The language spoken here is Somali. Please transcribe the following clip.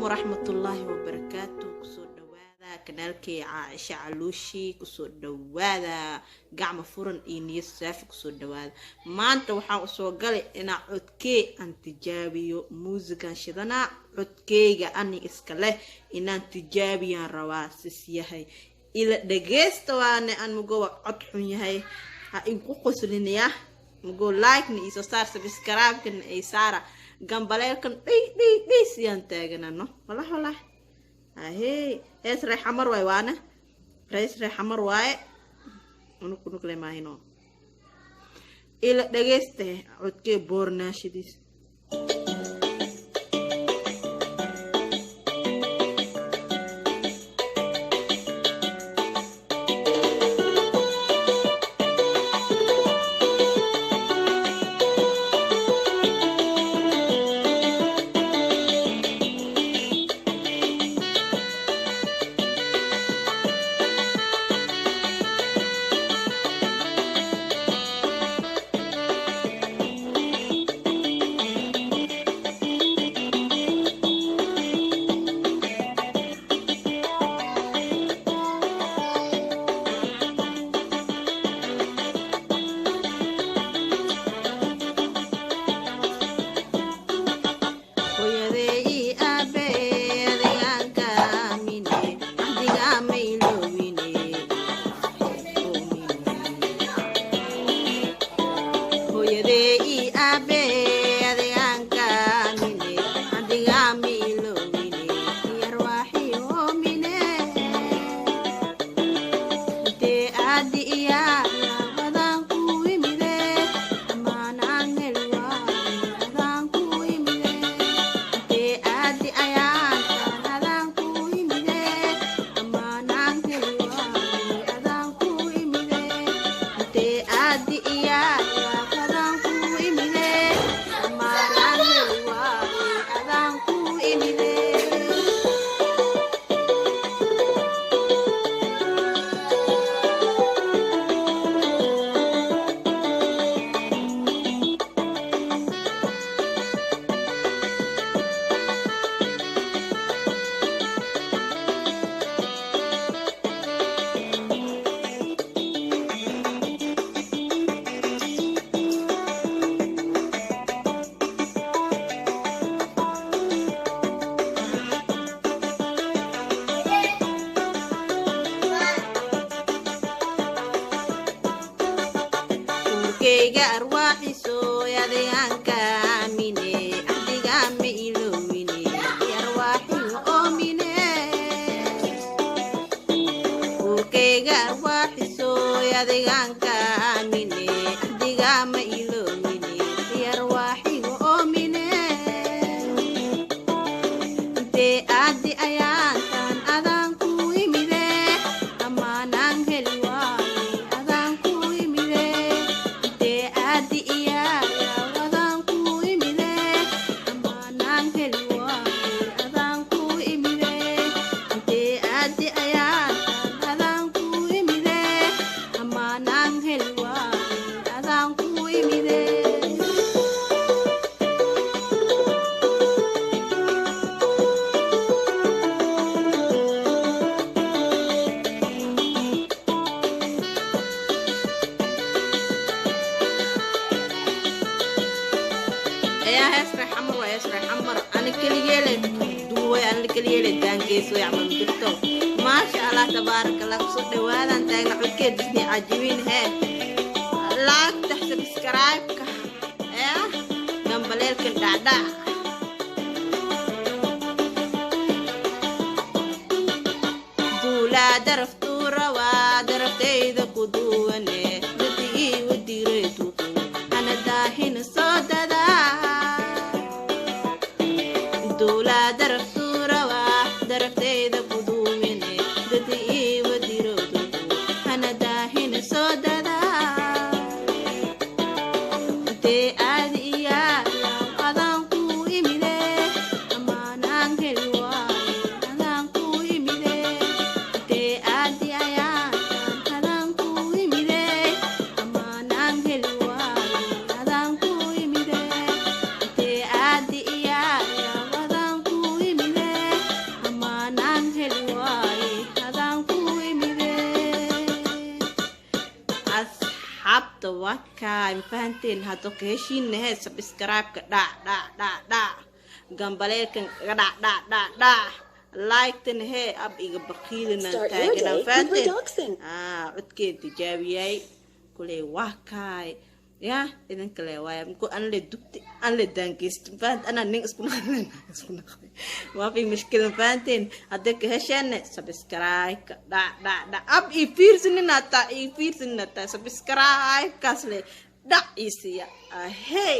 Waraxmatullaahi wabarakaatu. Kusoo dhawaada kanaalkay Caaisha Caluushi. Kusoo dhawaada gacmo furan iyo niyad saafi. Kusoo dhawaada. Maanta waxaan usoo galay inaa codkey aan tijaabiyo muusigan shidanaa. Codkeyga ani iska leh inaan tijaabiyaan rabaa. Sis yahay ila dhageysta. Waane aan mugowa cod xun yahay, ha igu qoslinayaa. Mugo like-na iisoo saar, subscribe-kana ay saara, gambaleelkan dhay dhay dhay siyaan taaganano. Walah walah, ahey, hees reexamar waay, waana rees reexamar waaye. Unug unugle maahino. Ila dhageysta codkee boornaashadiis. Urkeyga arwaaxiso adeegaanka aamine, axdigaama iloowine, arwaaxiyo oomine. Urkeyga arwaaxiso adeegaanka aamine, axdigaama iloowine, arwaaxiyo oomine. Intee aadi ayaantan adaan ku imide, amaanaan heli waaye adaan ku imide. Intee aadi iyaaya adaan ku imide, amaanaan heli waaye adaan ku imide. Intee aadi ayaantan adaan ku imide, amaanaan heli waaye adaan ku imide. Ayaa hees reexamar waa, hees reexamar. Ana keligeele duway, ana keligeele daangeys way camal jirto. Maasha Allah, tabaaraka Allah. Kusoo dhawaadaan taagna codkeed Disney cajibiin. Hee, laagta, subscribe-ka ee gambaleelkan dhacdhac. Duulaa daraftuu rawaa daraftayda ku duwane, dadigii wadiray duqu hana daahina soo dadaa. Duulaa daraftuu rawaa daraftayda ku duwine, dadigii wadiro duqu hana daahina soo dadaa. Intee aadi iyaaya adaan ku imide, amaanaan heli waaye adaan ku imide. Intee aadi ayaantan adaan ku imide, amaanaan heli waaye adaan ku imide. Intee aadi iyaaya adaan ku imide. Waa kaay, mafahanteen? Hadda ka heshiinna hee, subscribe-ka dhac dhac dhac dhac, gambaleelkan dhac dhac dhac dhac, like-tan hee, ab iga baqiilinaan taaganaa, mafahanteen? Codkeen tijaabiyay kuley. Waa kaay ya, idinka le waaya mku an le dugti, an le daangeysto, mafahant? Anaa nin isku naqday, isku naqday, waa fi mushkil, mafahanteen? Hadday ka hesheenne, subscribe-ka dhac dhac dhac, ab ii fiirsanin hataa, ii fiirsanin hataa, subscribe-kaas le dhac ii siiya ahey.